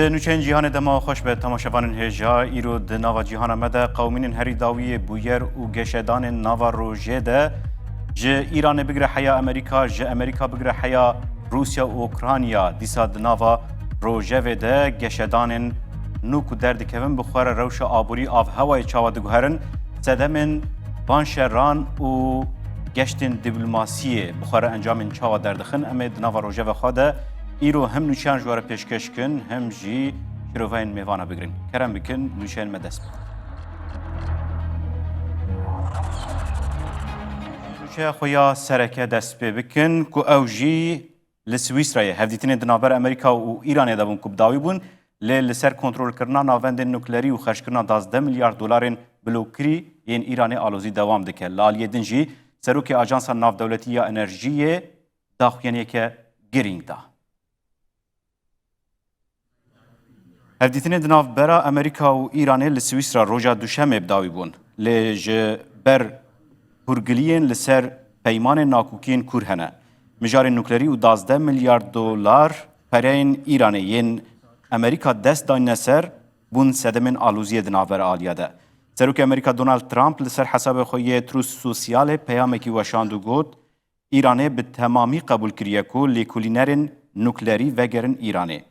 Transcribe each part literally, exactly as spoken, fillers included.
Di nûçeyên cîhanê dema xweş be temaşevanên hêja. Îro di nava cîhana me de qewimînên herî dawiyê bûyer û geşedanên nava rojê de ji Îranê bigire heya Amerîka, ji Amerîka bigire heya Rûsya û Ukrayna dîsa di nava rojevê de geşedanên nû ku derdikevin bi xwe re rewşa aborî, avhewayê çawa diguherin, sedemên van şeran û geştên dîplomasiyê bi xwe re encamên çawa derdixin, em ê di nava rojeva xwe de îro hem nûçeyan ji we re pêşkêş kin, hem jî şiroveyên mêvana bigirin. Kerem bikin, nûçeyên me dest bidin. Nûçeya xwe ya sereke dest pê bikin ku ew jî li Swîsrayê hevdîtinên di navber Amerîka û Îranê de bûn ku bi dawî bûn, lê li ser kontrolkirina navendên nuklerî û xerckirina duwazdeh milyar dolarên bilokirî yên Îranê alozî dewam dike. Li aliyê din jî Serokê Ajansa Navdewletî ya Enerjiyê daxuyaniyeke girîng da. Hevdîtinên di navbera Amerîka û Îranê li Swîsra roja Duşemê bi dawî bûn. Lê ji ber hûrgiliyên li ser peymanên nakokiyên kûr hene. Mijarên nuklerî û duwazdeh milyar dolar pereyên Îranê yên Amerîka dest dayne ser bûn sedemên aloziyê di navbera aliya de. Serokê Amerîka Donald Trump li ser hesabê xwe yê Truth Socialê peyamekî weşand û got, Îranê bi temamî qebûl kiriye ku lêkolînerên nuklerî vegerin Îranê.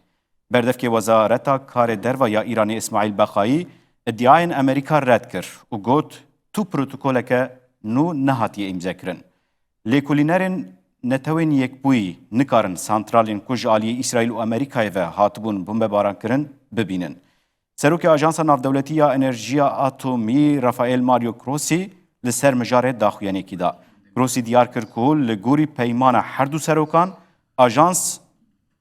Berdevkê Wezareta Karê Derve ya Îranê Îsmaîl Bexayî îdiayên Amerîka red kir û got, tu protokoleke nû nehatiye îmzekirin. Lêkolînerên Netewên Yekbûyî nikarin santralên ku ji aliyê Îsraîl û Amerîkayê ve hatibûn bombebarankirin bibînin. Serokê Ajansa Navdewletî ya Enerjiya Atomî Rafael Mario Grossi li ser mijarê daxuyaniyekî da. Grossi diyar kir ku li gorî peymana her du serokan, ajans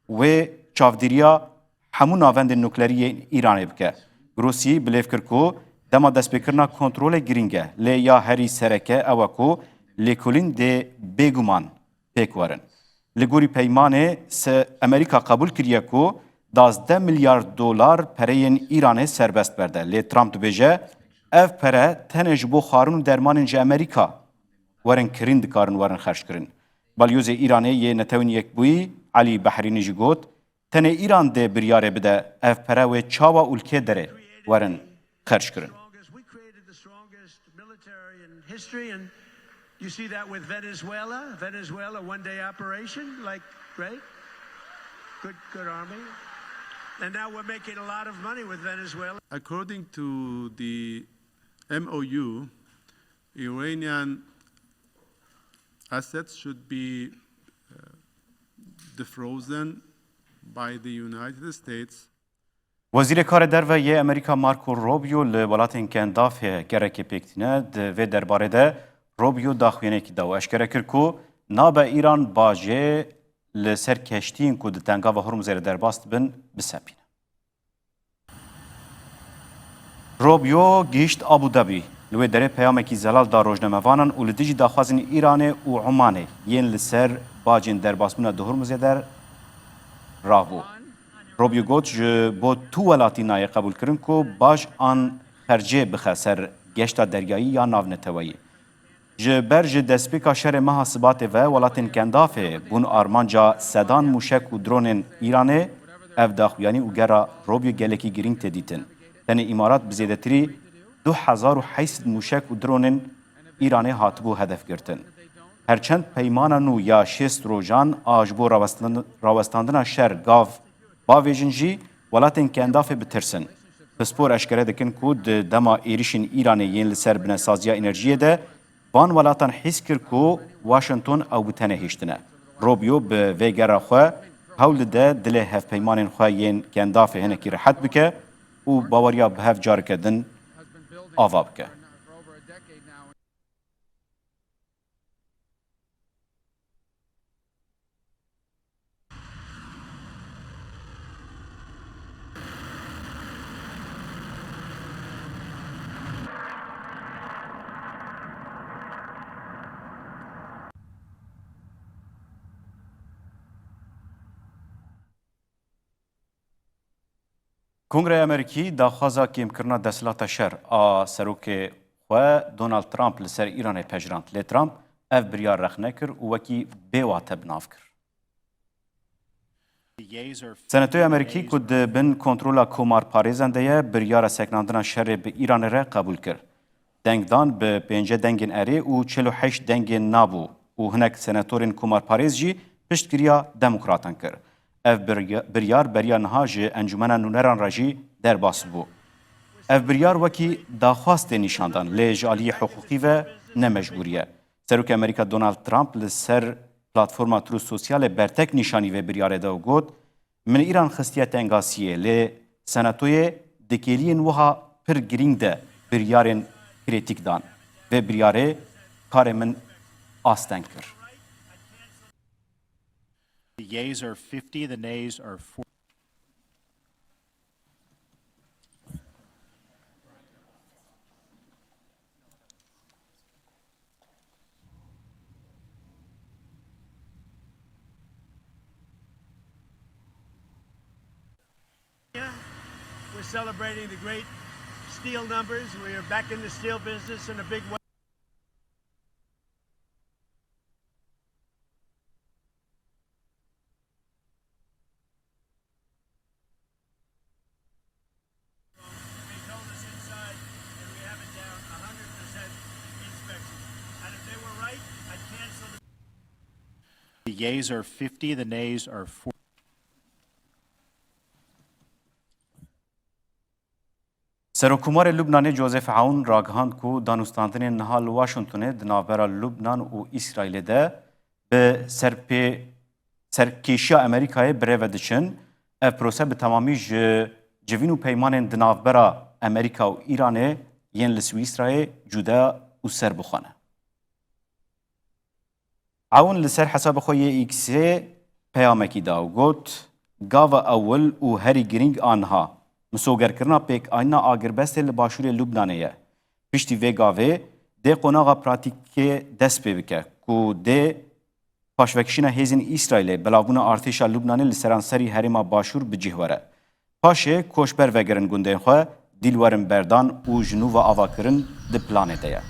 wê çavdêriya hemû navendên nuklerî yên Îranê bike. Grossi bilêv kir ku dema destpêkirina kontrolê girîng e, lê ya herî sereke ew e ku lêkolîn dê bêguman pêk werin. Li gorî peymanê se Amerîka qebûl kiriye ku duwazdeh milyar dolar pereyên Îranê serbest berde. Lê Trump dibêje, ev pere tenê ji bo xwarin û dermanên ji Amerîka werin kirîn dikarin werin xerckirin. Balyozê Îranê yê Netewên Yekbûyî Elî Behrînî jî got, tenê Îran dê biryarê bide ev pere wê çawa û li kê derê werin xerckirin. We created the strongest military in history, and you see that with Venezuela. Venezuela, one day operation, like, right? Good, good army. And now we're making a lot of money with Venezuela. According to the M O U, Iranian assets should be, uh, defrozen by the United States. Wezîrê Karê Derve yê Amerîka Marco Rubio li welatên Kendafê gerekê pêk tîne. Di vê derbarê de Rubio daxuyaniyekî da û eşkere kir ku nabe Îran bajê li ser keştiyên ku di Tengava Hormuzê re derbas dibin bisepîne. Rubio gihîşt Abu Dhabi. Li wê derê peyamekî zelal da rojnamevanan û li dijî daxwazên Îranê û Omanê yên li ser bacên derbasbûna di Hormuzê de rabû. Rubio got, ji bo tu welatî nayê qebûlkirin ku baj an xercê bixe ser geşta deryayî ya navneteweyî. Ji ber ji destpêka şerê meha Sibatê ve welatên Kendafê bûn armanca sedan mûşek û dronên Îranê, ev daxuyanî û gera Rubio gelekî girîng tê dîtin. Tenê Îmarat bi zêdetirî du hezar û heyt sed mûşek û dronên Îranê hatibû hedef girtin. Herçend peymana nû ya şêst rojan a ji bo rawestan-, rawestandina şer gav bavêjin jî, welatên Kendafê bitirsin. Pispor eşkere dikin ku di dema êrişên Îranê yên li ser binesaziya enerjiyê de van welatan hîs kir ku Washington ew bi tenê hiştine. Rubio bi vê gera xwe hewl dide dilê hevpeymanên xwe yên Kendafê hinekî rehet bike û baweriya bi hev careke din ava bike. Kongreya Amerîkî daxwaza kêmkirina desthilata şer a serokê xwe Donald Trump li ser Îranê pejirand. Lê Trump ev biryar rex nekir û wekî bêwate bi nav kir. Senatoya Amerîkî ku di bin kontrola komarparêzan de ye, biryara sekinandina şerê bi Îranê re qebûl kir. Dengdan bi pêncî dengên erê û çil û heşt dengên na bû û hinek senatorên komarparêz jî piştgiriya demokratan kir. Ev birya-, biryar beriya niha ji Encûmena Nûneran re jî derbas bû. Ev biryar wekî daxwaz tê nîşandan, lê ji aliyê hiqûqî ve ne mecbûrî ye. Serokê Amerîka Donald Trump li ser platforma Truth Socialê bertek nîşanî vê biryarê de û got, Min Îran xistiye tengasiyê, lê senatoyê di kêliyên wiha pir girîng de biryarên krîtîk dan. Vê biryarê karê min asteng kir. The yeas are fifty, the nays are forty. We're celebrating the great steel numbers. We are back in the steel business in a big way. They told us inside that we have it down a hundred percent inspection. And if they were right, I'd cancel the The yeas are fifty, the nays are forty. Serokkomarê Lubnanê Joseph Aoun ragihand ku danûstandinên niha li Washingtonê di navbera Lubnan û Îsraîlê de bi serpê-, serkêşiya Amerîkayê bi rê ve diçin. Ev prose bi temamî ji civîn û peymanên di navbera Amerîka û Îranê yên li Swîsrayê cuda û serbixwe ne. Aoun li ser hesabê xwe yê X-ê peyamekî da û got, Gava ewil û herî girîng a niha, misogerkirina pêkanîna agirbestê li başûrê Lubnanê ye. Piştî vê gavê dê qonaxa pratîkê dest pê bike, ku dê paşvekişîna hêzên Îsraîlê, belavbûna artêşa Lubnanê li seranserî herêma başûr bi cih were. Paşê koçber vegerin gundên xwe, dîl werin berdan û ji nû ve avakirin di planê de ye.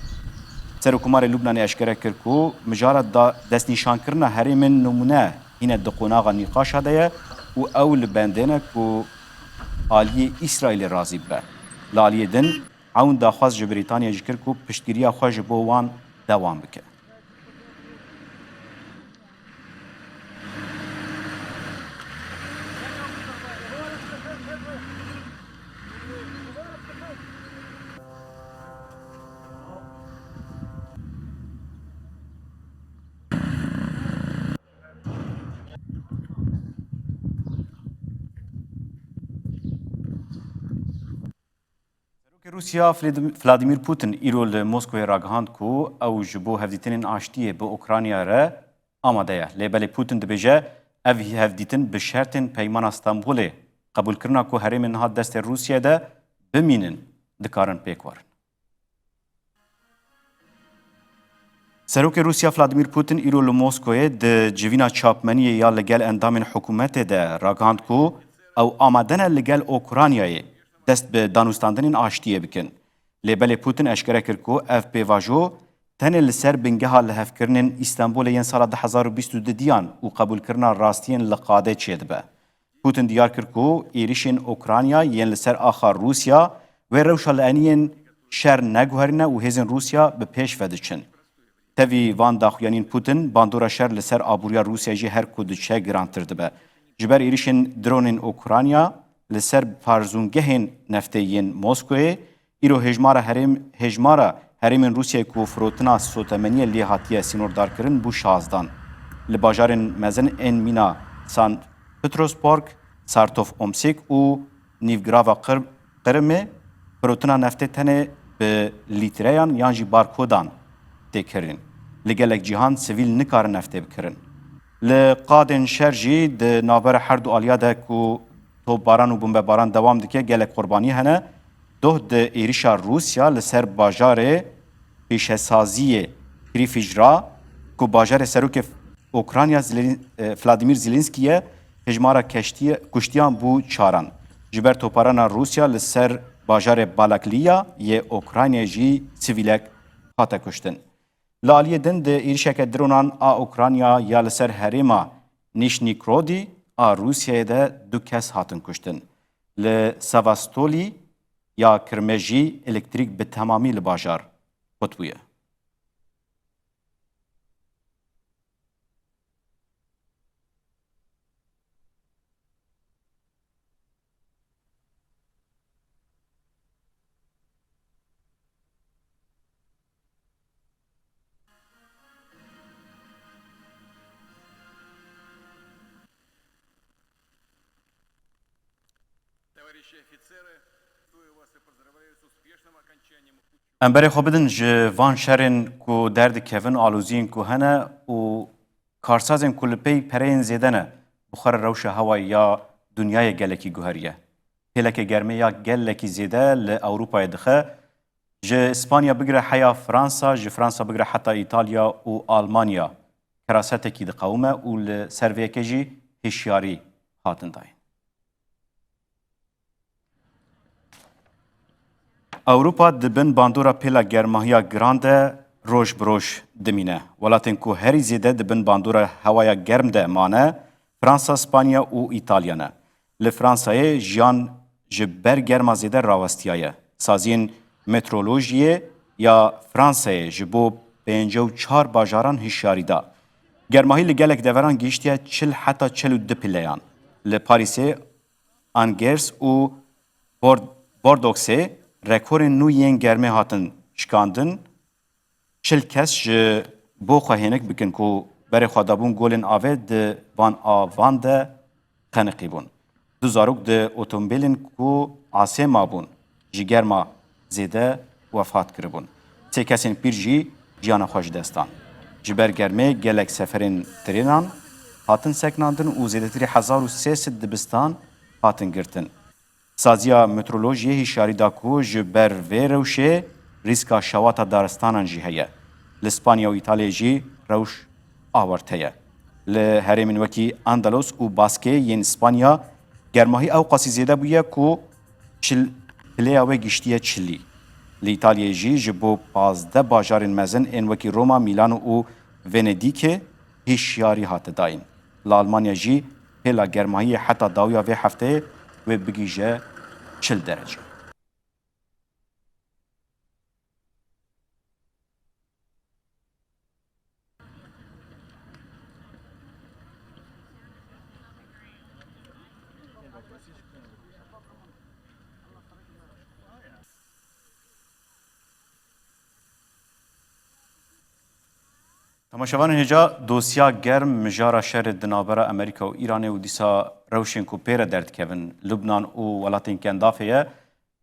Serokkomarê Lubnanê eşkere kir ku mijara da destnîşankirina herêmên nimûne hîne di qonaxa nîqaşa de ye û ew li bendê ne ku aliyê Îsraîlê razî bibe. Li aliyê din, Aoun daxwaz ji Brîtanyayê jî kir ku piştgiriya xwe ji bo wan dewam bike. Serokê Rûsya Vladimir Putin îro li Moskoyê ragihand ku ew ji bo hevdîtinên aştiyê bi Ukrayna re amade ye. Lê belê Putin dibêje, ev hevdîtin bi şertên Peymana Stenbolê, qebûlkirina ku herêmên niha destê Rûsiyê de bimînin, dikarin pêk werin. Serokê Rûsya Vladimir Putin îro li Moskoyê di civîna çapmeniyê ya li gel endamên hikûmetê de ragihand ku ew amade ne li gel Ukraynayê dest bi danûstandinên aştiyê bikin. Lê belê Putin eşkere kir ku ev pêvajo tenê li ser bingeha lihevkirinên Îstenbolê yên sala du hezar û bîst û du diyan û qebûlkirina rastiyên li qadê çêdibe. Putin diyar kir ku êrişên Ukrayna yên li ser axa Rûsya wê rewşa li eniyên şer neguherîne û hêzên Rûsya bi pêş ve diçin. Tevî van daxuyaniyên Putin, bandora şer li ser aboriya Rûsya jî her ku diçe girantir dibe. Ji ber êrişên dronên Ukrayna li ser parzûngehên neftê yên Moskoyê, îro hêjmara herêm-, hêjmara herêmên Rûsyayê ku firotina sotemeniyê lê hatiye sînordarkirin bû şazdan. Li bajarên mezin ên mîna San Petersburg, Sartov Omsik û Nîvgirava Qir-, Qirimê firotina neftê tenê bi lîtreyan yan jî barkodan tê kirin. Li gelek cîhan sivîl nikarin neftê bikirin. Li qadên şer jî di navbera her du aliya de ku topbaran û bombebaran dewam dike, gelek qurbanî hene. Doh di êrişa Rûsya li ser bajarê pêşesaziyê Krîfîjra, ku bajarê serokê Ukrayna Zelên-, e, Vladimir Zelensky ye, hejmara keştiye-, kuştiyan bû çaran. Ji ber toparana Rûsya li ser bajarê Balakliya yê Ukraynayê jî sivîlek hate kuştin. Li aliyê din di êrişeke dronan a Ukrayna ya li ser herêma Nîşnîkrodî a Rûsyayê de du kes hatin kuştin. Li Sevastolî ya Kirme jî elektrîk bi temamî li bajar qutbûye. Em berê xwe bidin ji van şerên ku derdikevin, aloziyên ku hene û karsazên ku li pey pereyên zêde ne, bi xwe re rewşa hewayê ya dinyayê gelekî guheriye. Pêleke germê ya gelekî zêde li Ewropayê dixe. Ji Spanya bigire heya Fransa, ji Fransa bigire heta Îtalya û Almanya kerasetekî diqewime û li ser vê yekê jî hişyarî hatin dayîn. Ewropa di bin bandora pêla germahiya giran de roj bi roj dimîne. Welatên ku herî zêde di bin bandora hewaya germ de mane, Fransa, Spanya û Îtalya ne. Li Fransayê jiyan ji ber germa zêde rawestiyaye. Saziyên meteorolojiyê ya Fransayê ji bo pêncî û çar bajaran hişyarî da. Germahî li gelek deveran gihiştiye çil heta çil û du pileyan. Li Parîsê, Angers û Bor-, Bordoksê rekorên nû yên germê hatin şikandin. Çil kes ji bo xwe hênik bikin ku berê xwe dabûn golên avê di van avan de qeniqî bûn. Du zarok di otomobilên ku asê mabûn ji germa zêde wefat kiribûn. Sê kesên pîr jî jiyana xwe ji dest dan. Ji ber germê gelek seferên trênan hatin sekinandin û zêdetirî hezar û sê sed dibistan hatin girtin. Saziya Meteorolojiyê hişyarî da ku ji ber vê rewşê rîska şewata daristanan jî heye. Li Spanya û Îtalyayê jî rewş awarte ye. Li herêmên wekî Andalus û Baskê yên Spanya germahî ewqasî zêde bûye ku çil pileya wê gihiştiye çilî. Li Îtalyayê jî ji bo pazdeh bajarên mezin ên wekî Roma, Mîlano û Venedîkê hişyarî hate dayîn. Li Almanya jî pêla germahiyê heta dawiya vê hefteyê wê bigihîje çil derecê. Temaşevanên hêja, dosya germ mijara şerê di navbera Amerîka û Îranê û dîsa rewşên ku pê re derdikevin, Lubnan û welatên Kendafê ye.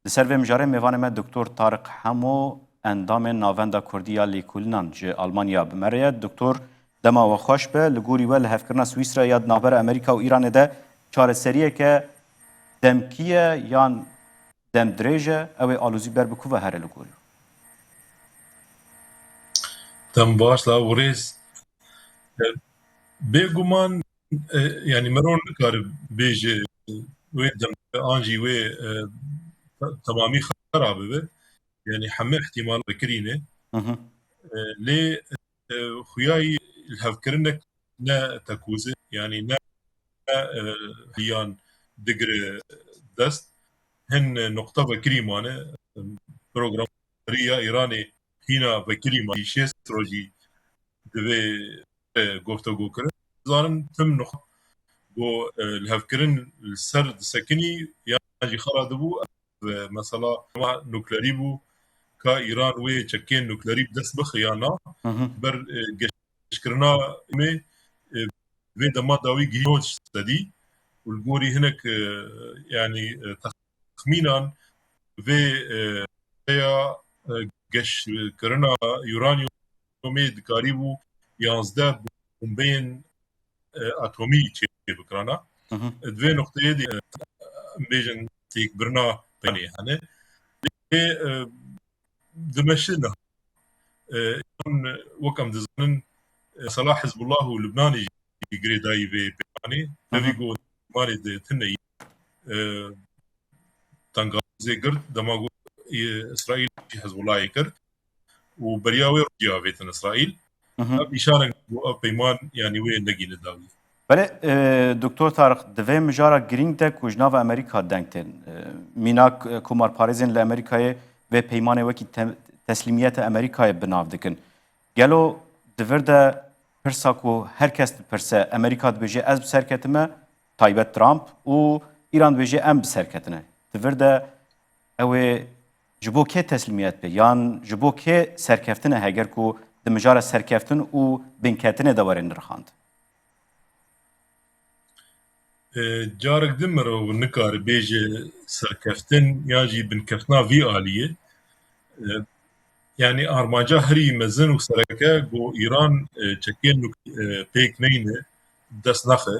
Li ser vê mijarê mêvanê me Doktor Tariq Hemo, endamê Navenda Kurdî ya Lêkolînan ji Almanya bi me re ye. Doktor, dema we xweş be. Li gorî we lihevkirina Swîsra ya di navbera Amerîka û Îranê de çareseriyeke demkî ye yan demdirêj e? Ew ê alozî ber bi ku ve here li gorî we? Dem baş, lav û rêz. E, bêguman, e, yanî mero nikare bêje wê dem an jî wê, e, te-, temamî xera bibe. Yanî heme îhtîmal vekirî ne. Hı hı. E, lê, e, xuyayî lihevkirinek ne tekûze, yanî ne, e, yan digire dest. Hin nuqta vekirî mane. Programeriya Îranê hîna vekirî ma şêst rojî divê, e, guftego kirin. Zanim tim nuqta ku, e, lihevkirin li ser disekinî yan jî xera dibû, e, mesela ma nuklerî bû, ka Îran wê çekên nuklerî bi dest bixe ya na, Hı hı. ber, e, geşkirina me, e, vê dema dawî gihî nod sedî û li gorî hinek, e, yanî, e, texmînan vê, e, ya, e, geşkirina uranyumê dikarîbû yanzdeh bombeyên, e, atomî çêbikirana. Hı hı. Di vê nuqteyê de, e, em bêjin têkbirina peymanê hene. Lê, e, dimeşe niha. E, wek em dizanin, e, mesela Hizbullah û Lubnanê jî girêdayî vê peymanê. Hı hı. Tevî ku Lubnanê de tune yî, e, tengazê girt, dema ku, e, Îsraîl jî Hizbullahê kir û beriya wê rojî avêtin Îsraîl. Hı hı. Ev îşanek bû, ev peyman, yanî wê negîne dawî. Belê, e, Doktor Tariq, di vê mijara girîng de ku ji nava Amerîka deng tên, e, mînak, e, komarparêzên li Amerîkayê vê peymanê wekî te-, teslîmiyeta Amerîkayê bi nav dikin. Gelo di vir de pirsa ku her kes dipirse, Amerîka dibêje ez bi ser ketime, taybet Trump, û Îran dibêje em bi ser ketine. Di vir de ew ê ji bo kê teslîmiyet be? Yan ji bo kê serkeftin e heger ku di mijara serkeftin û binketinê de were nirxand? E, carek din mirov nikare bêje serkeftin yan jî binkeftina vî aliyê. E, yanî armanca herî mezin û sereke ku Îran, e, çekên nukle-, e, pêk neyne, dest nexe.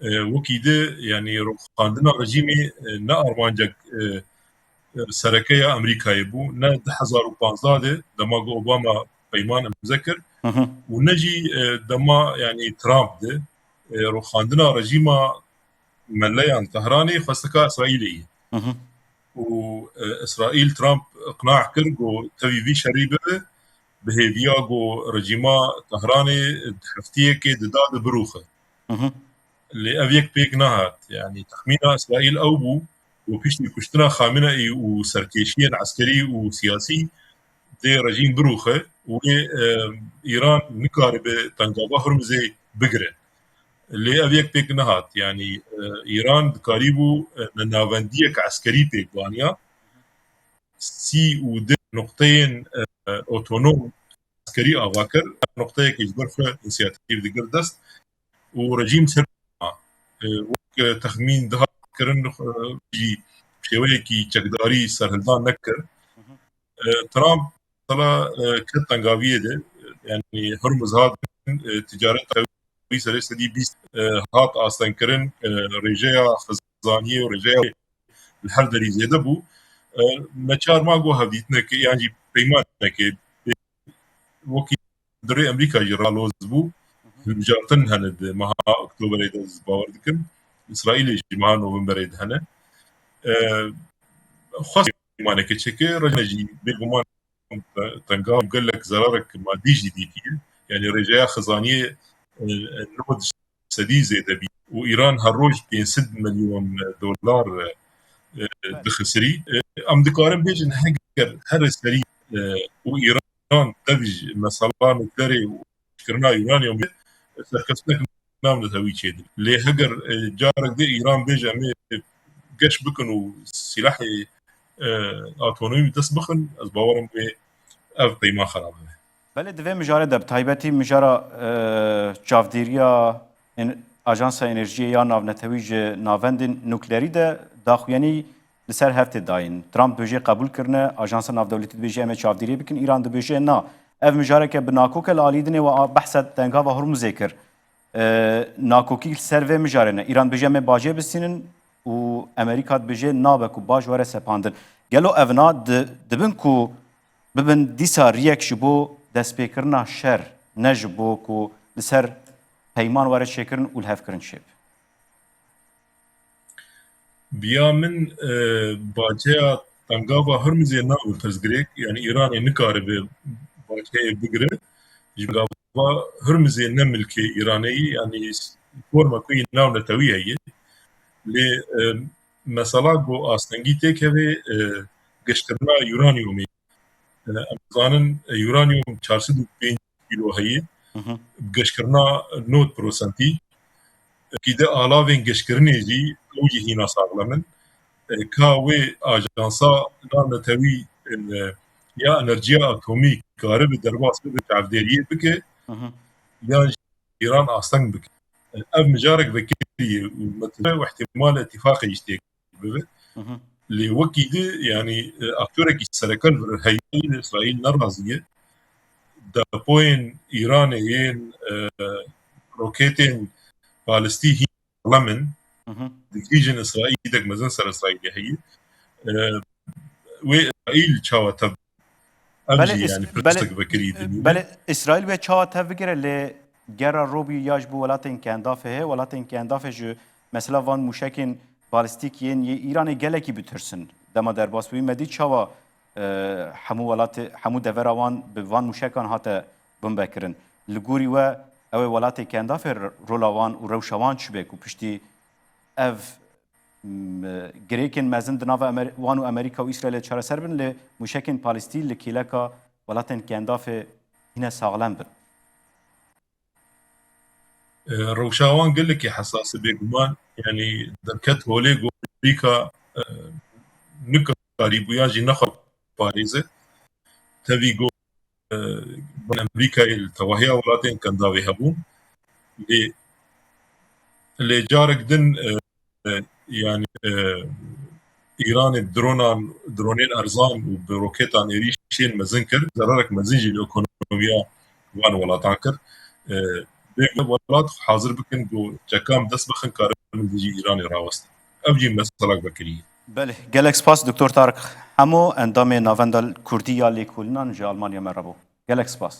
E, wekî di, yanî rûxandina rejîmê, e, ne armancek, e, e, sereke ya Amerîkayê bû, ne du hezar û panzdeh de dema ku Obama peyman imze kir Hı hı. û ne jî, e, dema, yanî Trump de, e, rûxandina rejîma meleyan Tehranê xwestika Îsraîlê ye. Hı hı. Û, e, Îsraîl Trump iqna kir ku tevî vî şerî bibe, bi hêviya ku rejîma Tehranê di heftiyekê di da de birûxe. Hı hı. Lê ev yek pêk nehat. Yanî texmîna Îsraîl ew bû ku piştî kuştina Xameneî û serkêşiyên eskerî û siyasî dê rejîm birûxe û wê, e, Îran nikaribe tengava Hurmizê bigire. Lê ev yek pêk nehat. Yanî, e, Îran dikarîbû, e, nenavendiyek eskerî pêk baniya. Sî û du nuqteyên, e, otonom eskerî ava kir. Nuqteyekê ji ber xwe însiyatîf digir dest û rejîm ser, e, wek, e, texmîn dihat kirin, e, jî şêweyekî çekdarî serhildan nekir. E, Trump, mesela, e, ket tengaviyê de, yanî Hurmuz hat, e, ticaret wî serê sedî bîst, e, hat astengkirin, e, rêjeya xizaniyê û rêjeya li her derî zêde bû. E, me çar ma got hevdîtinekê yan jî peymanekê, e, wekî di rê Amerîka jî raloz bû. Hilbijartin hene di meha Oktoberê de, ez bawer dikim. Îsraîlê jî meha Novemberê de hene. E, xwest peymanekê çêke, rejîme jî bêguman te-, tengav gelek zerarek madî jî dîtiye. Yanî rêjeya xizaniyê, e, nod sedî zêde bî û Îran her roj pênc sed milyon dolar, e, dixisirî. E, em dikarin bêjin heger her serî, e, û Îran dev ji mesela nuklerê û kirina uranyumê serkeftinek navnetewî çêdibe. Lê heger, e, carek dê Îran bêje em ê geş bikin û silahê, e, atomî dest bixin, ez bawerim wê ev peyman xerab be. Belê di vê mijarê de bi taybetî mijara, e, çavdêriya en-, Ajansa Enerjiyê ya Navnetewî ji navendên nuklerî de daxuyanî li ser hev tê dayîn. Trump dibêje qebûl kirine, Ajansa Navdewletî dibêje em ê çavdêriyê bikin, Îran dibêje na. Ev mijareke bi nakok e, li alî dinê we a-, behsa tengava Hormuzê kir. E, nakokî li ser vê mijarê ne. Îran dibêje em ê bajê bistînin û Amerîka dibêje nabe ku baş were sepandin. Gelo evna di, dibin ku bibin dîsa riyek ji bo destpêkirina şer, ne ji bo ku li ser peyman were çêkirin û lihevkirin çêbe? Biya min, e, baceya tengava Hurmizê nabe pirsgirêk, yanî Îranê nikaribe baceyê bigire. Ji tengava Hurmizê ne milkê Îranê ye, yanî forma ku yê navnetewî heye. Lê, e, mesela ku astengî têkeve, e, geşkirina uranyumê. E, em zanin, e, uranyum çar sed û pêncî kîlo heye. Hı hı. Bi geşkirina nod prosentî, kî de alavên geşkirinê jî ew jî hîna saxlem in. E, ka wê ajansa navnetewî, e, ya enerjiya atomî karibe derbas bibe, çavdêriyê bike, Hı hı. yan jî Îran asteng bike. E, ev mijarek vekirî ye û me dibîne û ihtimal îtîfaqê jî tê bibe. Hı hı. Lê wekî di, yanî, e, aktorekî sereke li vir heye, Îsraîl ne razî ye. Depoyên Îranê yên, e, roketên balistî hîn saxlem in. Hı hı. Digihîjin Îsraîl, îdek mezin ser Îsraîlê heye. E, wê Îsraîl çawa tev Ev Belê jî, Îs-, yanî, belê, pirsek vekirî dinî. Belê Îsraîl wê çawa tev bigire, lê gera robî ya ji bo welatên Kendafê heye, welatên Kendafê ji mesela van mûşekên balîstîk yên yê Îranê gelekî bitirsin. Dema derbas bûyî me dî çawa, e, hemû welatê, hemû devera wan bi van mûşekan hate bombe kirin. Li gorî we Ew ê welatê kendafê r-, rola wan û rewşa wan çi be ku piştî ev, m, girêkên mezin di nava Amer-, wan û Amerîka û Îsraîlê çareser bin, lê mûşekên Palestîn li kêleka welatên kendafê hîne saxlem bin? E, rewşa wan gelekî hesas e bêguman. Yanî derket holê ku Amerîka, e, nikarîbû yan jî nexwe parêze. Tevî ku, e, Amerîkayê li tevahiya welatên kendavê hebûn. Lê, lê carek din, e, e, yanî, e, Îranê dronan, dronên erzan û bi roketan êrîşên mezin kir, zerarek mezin jî li ekonomiya van welatan kir. E, bê welat hazir bikin ku çekan dest bixin, karin dijî Îranê rawestin. Ev jî meselek vekirî ye. Belê, gelek spas Doktor Tarık Hemo, endamê Navenda Kurdî ya Lêkolînan ji Almanya me re bû. Gelek spas.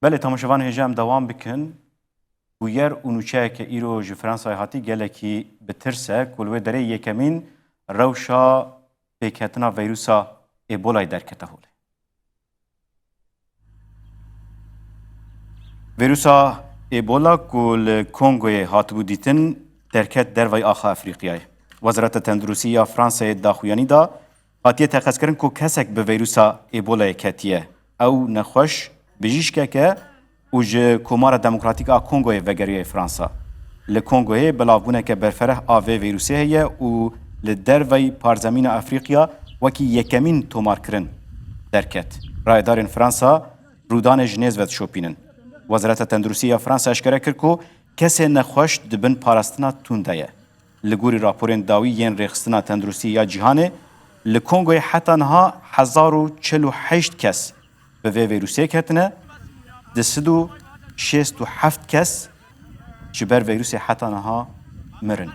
Belê, temaşevan hêja em dewam bikin. Bûyer û nûçeyeke îro ji Fransayê hatî gelekî bi tirs e, ku li wê derê yekemîn rewşa pêketina veyrusa Ebolayê derkete holê. Veyrusa Ebola ku li Kongoyê hatibû dîtin, derket dervayî axa Efrîqiyayê. Wezareta Tenduristî ya Fransayê daxuyanî da, hatiye teqezkirin ku kesek bi veyrusa Ebolayê ketiye. Ew nexweş bijîşkek e û ji Komara Demokratîk a Kongoyê vegeriye Fransa. Li Kongoyê belavbûneke berfereh a vê vîrusê heye û li derveyî parzemîna Efrîqiya wekî yekemîn tomarkirin derket. Rayedarên Fransa rûdanê ji nêz ve dişopînin. Wezareta Tenduristî ya Fransa eşkere kir ku kesê nexweş di bin parastina tund de ye. Li gorî raporên dawî yên Rêxistina Tenduristî ya Cîhanê, li Kongoyê heta niha hezar û çil û heşt kes bi vê vîrusê ketine, du sed û şêst û heft kes ji ber vîrusê heta niha mirin.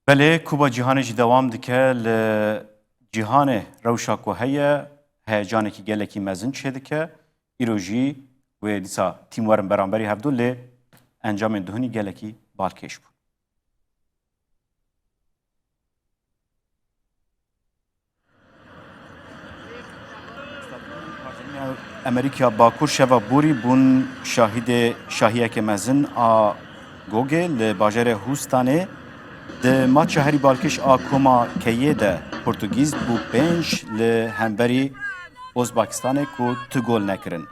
Belê, Kuba Cîhanê jî dewam dike. Li cîhanê rewşa ku heye, heyecanekî gelekî mezin çêdike. Îro jî wê dîsa tîm werin beramberî hevdû, lê encamên duhunî gelekî balkêş bûn. Amerîka Bakur şeva borî bûn şahidê şahiyeke mezin a gogê li bajarê Hûstanê. Di maça herî balkêş a koma keyê de Portugîz bû pênc li hemberî Ozbekistanê ku tu gol nekirin.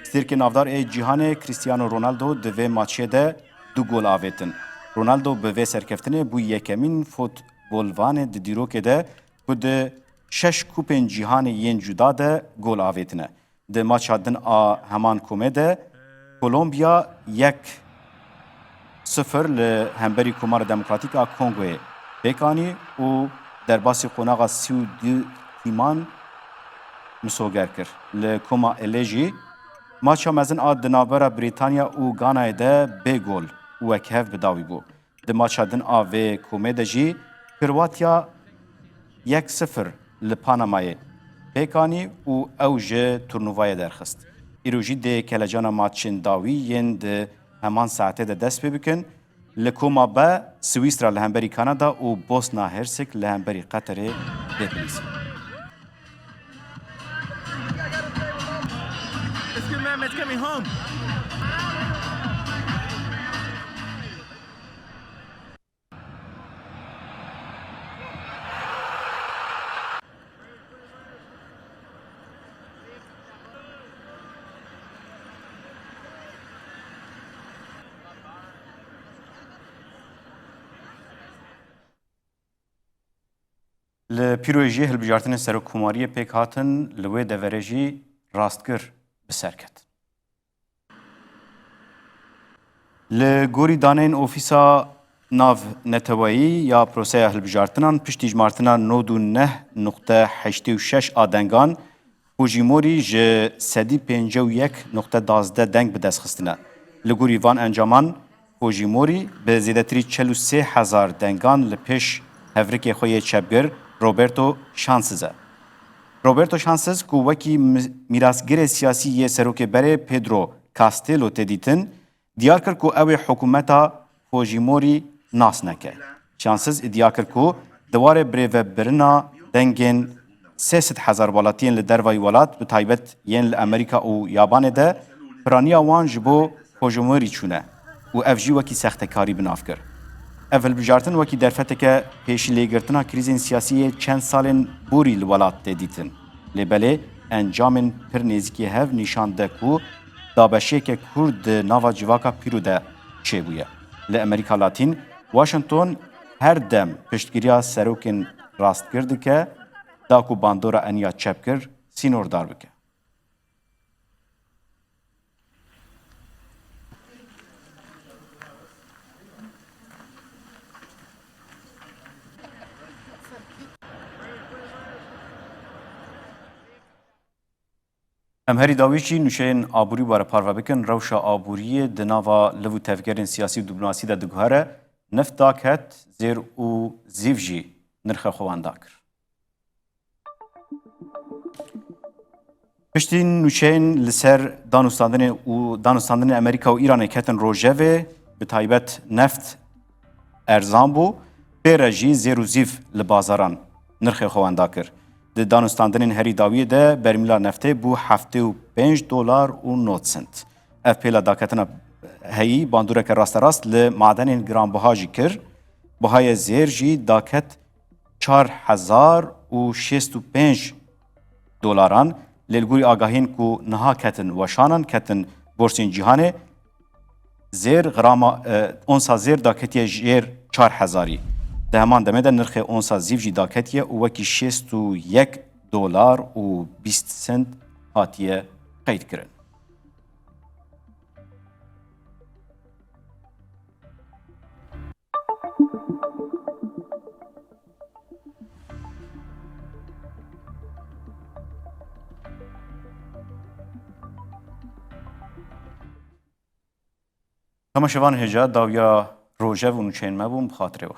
Stêrkê navdar ê cîhanê Cristiano Ronaldo di vê maçê de du gol avêtin. Ronaldo bi vê serkeftinê bû yekemîn futbolvanê di dîrokê de ku di şeş kupên cîhanê yên cuda de gol avêtine. Di maça din a heman komê de Kolombiya yek sifir li hemberî Komara Demokratîk a Kongoyê pêk anî û derbasî qonaxa sî û du tîman misoger kir. Li koma Elê jî maça mezin a di navbera Brîtanya û Ganayê de bê gol û wekhev bi dawî bû. Di maça din a vê komê de jî Kroatya yek sifir li Panamayê pêk anî û ew ji turnuvayê derxist. Îro jî dê kelecana maçên dawî yên di heman saetê de dest pê bikin. Li koma B, Swîsra li hemberî Kanada û Bosna Hersek li hemberî Qeterê dê bilîzin. Let's go, man. It's coming home. Li Pîroyê jî hilbijartinên serokkomariyê pêk hatin, li wê deverê jî rastgir bi ser ketin. Li gorî daneyên Ofîsa Navneteweyî ya Proseya Hilbijartinan, piştî hejmartina nod û neh nuqte heştê û şeş a dengan, Fujimori ji sedî pêncî û yek noqte dazdeh deng bi dest xistine. Li gorî van encaman, Fujimori bi zêdetirî çil û sê hezar dengan li pêş hevrikê xwe yê çepgir Roberto Chances e. Roberto Chances ku wekî mi-, mîrasgirê siyasî yê serokê berê Pedro Castillo tê dîtin, diyar kir ku ew ê hikûmeta Fujimori nas neke. Chances îdia kir ku di warê birêvebirina dengên sê sed hezar welatiyên li dervayî welat, bi taybet yên li Amerîka û Yabanê de piraniya wan ji bo Fujimori çûne û ev jî wekî sextekarî bi nav kir. Ev hilbijartin wekî derfeteke pêşîlêgirtina krîzên siyasî yê çend salên borî li welat tê dîtin. Lê belê encamên pir nêzîkî hev nîşan de ku dabeşiyeke kûr di nava civaka pîrû de çêbûye. Li Amerîka Latîn, Washington her dem piştgiriya serokên rastgir dike, da ku bandora eniya çepgir sînordar bike. Em herî dawî jî nûçeyên aborî were parve bikin. Rewşa aboriyê di nava liv û tevgerên siyasî û diplomasî de diguhere. Neft daket, zêr û zîv jî nirxê xwe wenda kir. Piştî nûçeyên li ser danûstandinê û danûstandinên Amerîka û Îranê ketin rojevê, bi taybet neft erzan bû, pê re jî zêr û zîv li bazaran nirxê xwe wenda kir. Di danûstandinên herî dawiyê de bermîla neftê bû heftê û pênc dolar û nod sent. Ev pêla daketina heyî bandoreke rasterast li madenên giranbiha jî kir. Bihayê zêr jî daket çar hezar û şêst û pênc dolaran, lê li gorî agahiyên ku niha ketin weşanan, ketin borsên cîhanê, zêr grama, e, onsa zêr daketiye jêr çar hezarî. Di heman demê de nirxê onsa zîv jî daketiye û wekî şêst û yek dolar û bîst sent hatiye qeydkirin. Temaşevan hêja dawiya rojev û nûçeyên me bûn, bi xatirê we.